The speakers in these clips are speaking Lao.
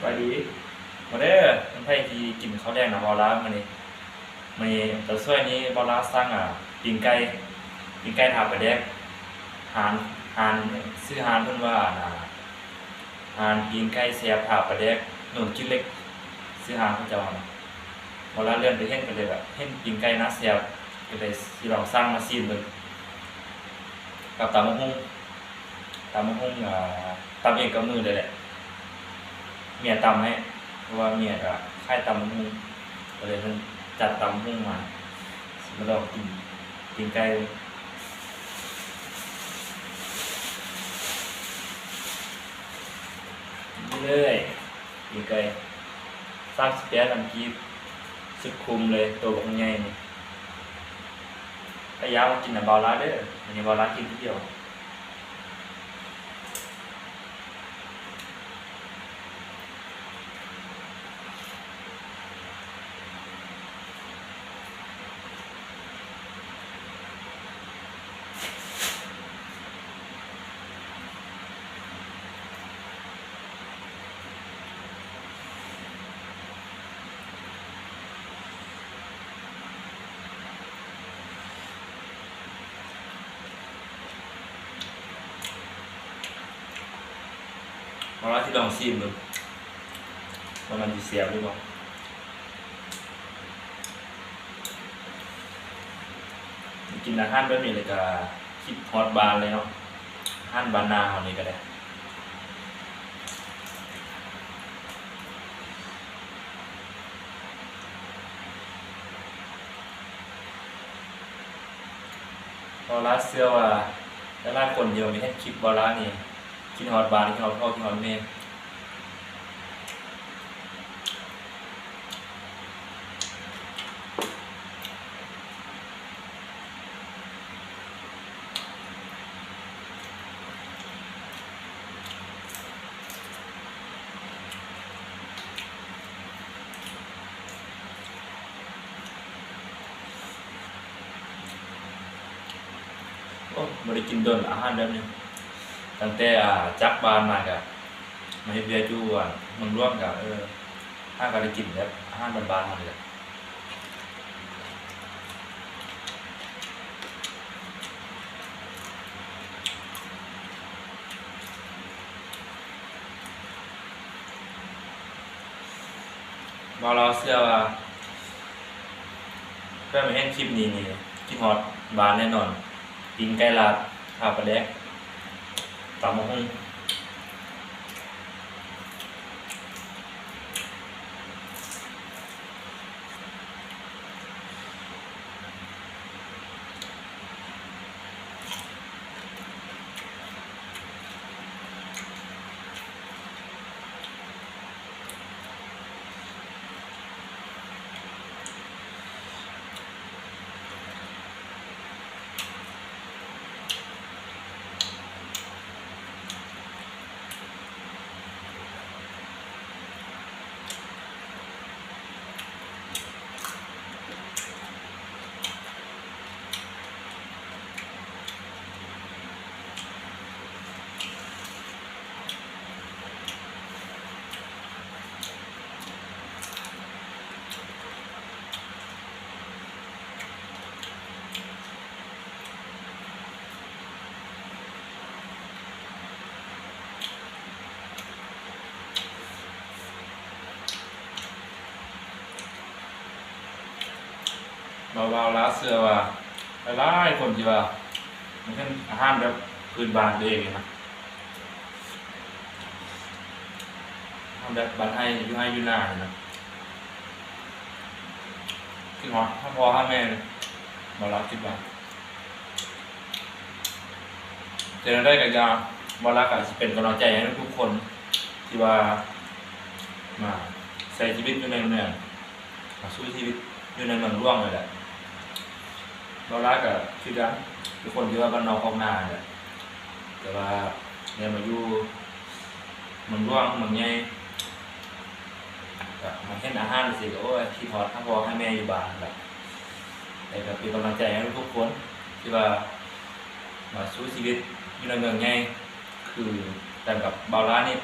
ສະບາຍດີ ມາເດີ ຄົນໄທທີ່ກິນເຂົ້າແລງນຳບ່າວລາວມື້ນີ້. ມື້ນີ້ຕາຊ່ວຍນີ້ບ່າວລາວສັ່ງ ອ່າ ປີ້ງໄກ່ ປີ້ງໄກ່ທາປາແດກ ຮ້ານ ຮ້ານ ຊື່ຮ້ານເພິ່ນວ່າ ອ່າ ຮ້ານປີ້ງໄກ່ແຊບທາປາແດກ ໜົນກິເຫຼັກ ຊື່ຮ້ານເຂົາເຈົ້ານະ. ເວລາເລື່ອນໄປເຫັນກໍເລີຍແບບເຫັນປີ້ງໄກ່ໜ້າແຊບ ກໍເລີຍຊິລອງສັ່ງມາຊີມເບິ່ງ ກັບຕຳບັກຫຸ່ງ. ຕຳບັກຫຸ່ງ ອ່າ ຕຳເອງກັບມືເລີຍແຫຼະ ເມຍຕຳໃຫ້ ເພາະວ່າເມຍກໍຂາຍຕຳບັກຫຸ່ງ ກໍເລີຍເພິ່ນຈັດຕຳບັກຫຸ່ງມາ ຊິມາລອງກິນປີ້ງໄກ່. ນີ້ເລີຍ ປີ້ງໄກ່ ສາມສິບແປດພັນກີບ ສຸດຄຸ້ມເລີຍ ໂຕບັກໃຫຍ່ນີ້. ກະຢາກມາກິນນຳບ່າວລາວເດີ ມື້ນີ້ບ່າວລາວກິນຜູ້ດຽວ. ເຮົາຊິລອງຊີມເບິ່ງ ວ່າມັນຊິແຊບຫຼືບໍ່. ກິນອາຫານແບບນີ້ແລ້ວກະຄິດຮອດບ້ານເລີຍເນາະ ອາຫານບ້ານນາເຮົານີ້ກະໄດ້. ເພາະວ່າເຊື່ອວ່າຫຼາຍໆຄົນທີ່ວ່າມາເຫັນຄລິບບ່າວລາວນີ້ ຄິດຮອດບ້ານ ຄິດຮອດພໍ່ ຄິດຮອດແມ່. ໂອ້ ບໍ່ໄດ້ກິນດົນ ອາຫານແບບນີ້ ຕັ້ງແຕ່ ອ່າ ຈາກບ້ານມາກະ ມາເຮັດວຽກຢູ່ ອ່າ ເມືອງຫຼວງກະ ເອີ ຫາກະໄດ້ກິນແບບອາຫານບ້ານໆເຮົານີ້ແຫຼະ. ບ່າວລາວເຊື່ອວ່າ ແບບມາເຫັນຄລິບນີ້ນີ້ ຄິດຮອດບ້ານແນ່ນອນ ປີ້ງໄກ່ລາດ ທາປາແດກ ຕຳບັກຫຸ່ງ. ບ່າວລາວເຊື່ອວ່າ ຫຼາຍໆຄົນທີ່ວ່າມັນເປັນອາຫານແບບພື້ນບ້ານຕົວເອງນະ ອາຫານແບບບ້ານໄຮ່ ຢູ່ໄຮ່ຢູ່ນານີ້ນະ ຄິດຮອດຫາພໍ່ຫາແມ່ ບ່າວລາວຄິດວ່າ. ແຕ່ແນວໃດກະຢ່າ ບ່າວລາວກະຊິເປັນກຳລັງໃຈໃຫ້ທຸກໆຄົນທີ່ວ່າມາໃຊ້ຊີວິດຢູ່ໃນເມືອງ ມາສູ້ຊີວິດຢູ່ໃນເມືອງຫຼວງນີ້ແຫຼະ. ບ່າວລາວກະຄືກັນ ເປັນຄົນທີ່ວ່າບ້ານນອກຄອກນານີ້ແຫຼະ ແຕ່ວ່າໄດ້ມາຢູ່ເມືອງຫຼວງ ເມືອງໃຫຍ່ ກະມາເຫັນອາຫານຈັ່ງຊີ້ກະ ໂອ້ຍ ຄິດຮອດຫາພໍ່ຫາແມ່ຢູ່ບ້ານແຫຼະ. ແຕ່ກະເປັນກຳລັງໃຈໃຫ້ທຸກໆຄົນທີ່ວ່າມາສູ້ຊີວິດຢູ່ໃນເມືອງໃຫຍ່ ຄືກັນກັບບ່າວລາວນີ້.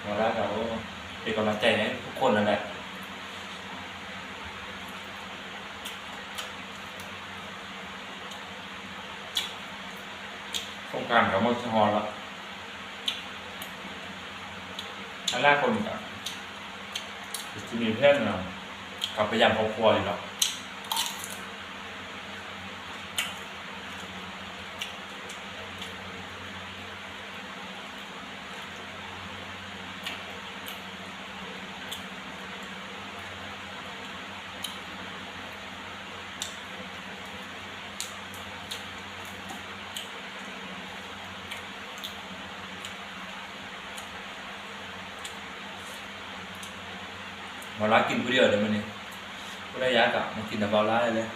ເວລາກໍ ໂອ້ ເປັນກຳລັງໃຈໃຫ້ທຸກຄົນນັ້ນແຫຼະ. ສົງການກໍໝົດຊິຮອດແລ້ວ ຫຼາຍໆຄົນກໍຊິມີແຜນກັບໄປຢາມຄອບຄົວຢູ່ດອກ. ເວລາກິນຜູ້ດຽວເດ້ມື້ນີ້ ຜູ້ໃດຢາກກໍມາກິນນຳເບົາຫຼ້າໄດ້ເລີຍ.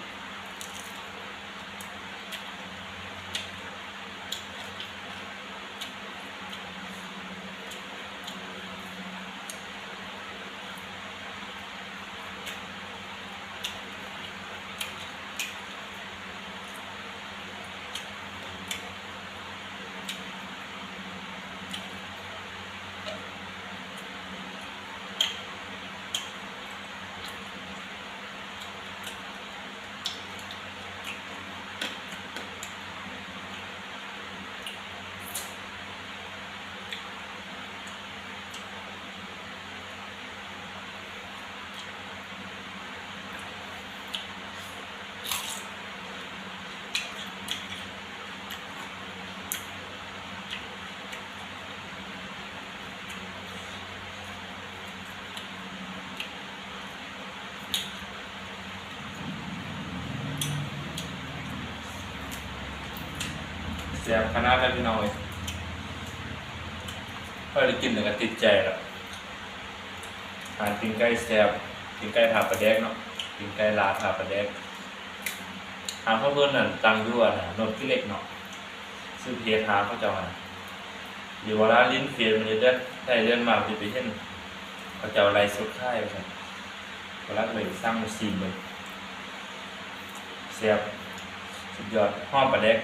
ແຊບຂະໜາດໃດພີ່ນ້ອງເອີຍ ຂ້ອຍໄດ້ກິນແລ້ວກໍຕິດໃຈແລ້ວ. ອາ ຕີນໄກ່ແຊບ ຕີນໄກ່ທາປາແດກເນາະ ຕີນໄກ່ລາວທາປາແດກ. ຮ້ານຂອງເພິ່ນນັ້ນຕັ້ງຢູ່ອັນ ໂນນຂີ້ເຫຼັກເນາະ ຊື່ເພຈຮ້ານເຂົາເຈົ້າຫັ້ນ. ຢູ່ເວລາຫຼິ້ນເຟສ ມັນຈະເລື່ອນໄຖເລື່ອນມາ ມັນຈະໄປເຫັນເຂົາເຈົ້າໄລຟ໌ສົດຂາຍວ່າຊັ້ນ ກໍເລີຍໄປສັ່ງມາຊີມເບິ່ງ. ແຊບ ສຸດຍອດ ຫອມປາແດກ.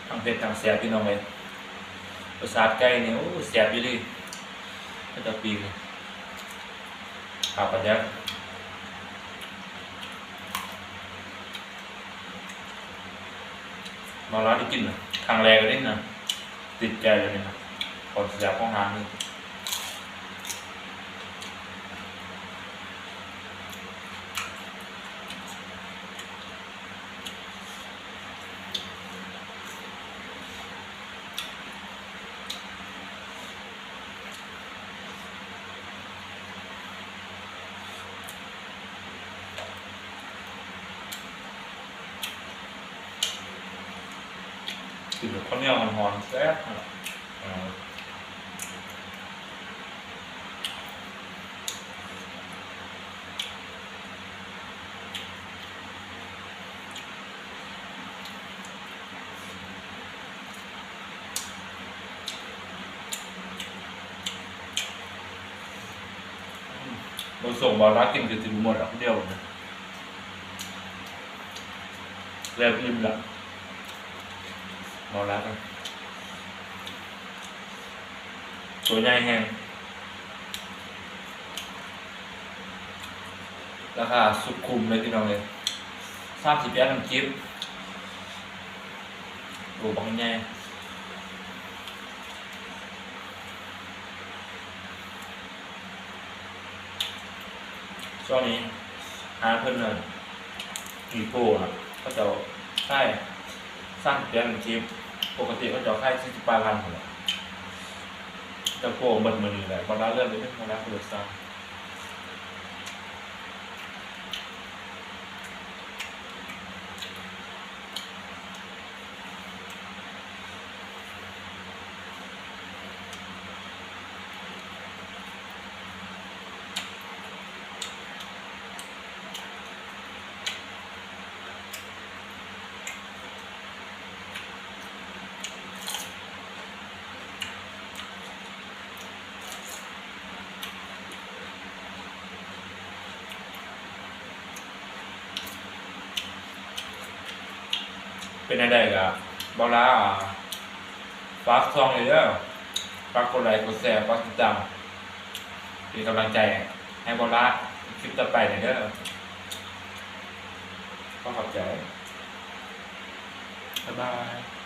ທັງເຜັດທັງແຊບພີ່ນ້ອງເອີຍ. ລົດຊາດໄກ່ນີ້ ໂອ້ ແຊບອີ່ຫຼີ. ເຂົາເຈົ້າປີ້ງ ຂ້າວປາແດກ ມາລາວໄດ້ກິນນະ ຄັ້ງແລກເລີຍນະ ຕິດໃຈເລີຍນະ ຄວາມແຊບຂອງຮ້ານນີ້. ກິນກັບເຂົ້າໜຽວຮ້ອນໆ ແຊບ. ອື ສົ່ງເບົາລາກິນກໍຊິບໍ່ໝົດດອກ ດຽວ ແລ້ວອີ່ມລະ ເບົາລາກັນ ຕົວໃຫຍ່ແຮງ ລາຄາສຸດຄຸ້ມເລີຍພີ່ນ້ອງເອີຍ ສາມສິບແປດພັນກີບ ໂຕບັກໃຫຍ່. ຊ່ວງນີ້ຮ້ານເພິ່ນນັ້ນ ອີໂກ້ນະ ເຂົາເຈົ້າຂາຍສາມສິບແປດພັນກີບ ປົກກະຕິເຂົາເຈົ້າຂາຍສີ່ສິບປາຍພັນພຸ້ນແຫຼະ ແຕ່ໂກ້ເບິດມື້ນີ້ແຫຼະ ບໍ່ໄດ້ເລື່ອນເລີຍ ບໍ່ໄດ້ເລີຍຊ້ຳ. ເປັນແນວໃດກໍ ເບົາລາ ຝາກຊ່ອງເດີ ຝາກກົດໄລ ກົດແຊ ຝາກຕິດຕາມ ເປັນກຳລັງໃຈໃຫ້ເບົາລາຄລິບຕໍ່ໄປແດ່ເດີ ຂໍຂອບໃຈ ບາຍບາຍ.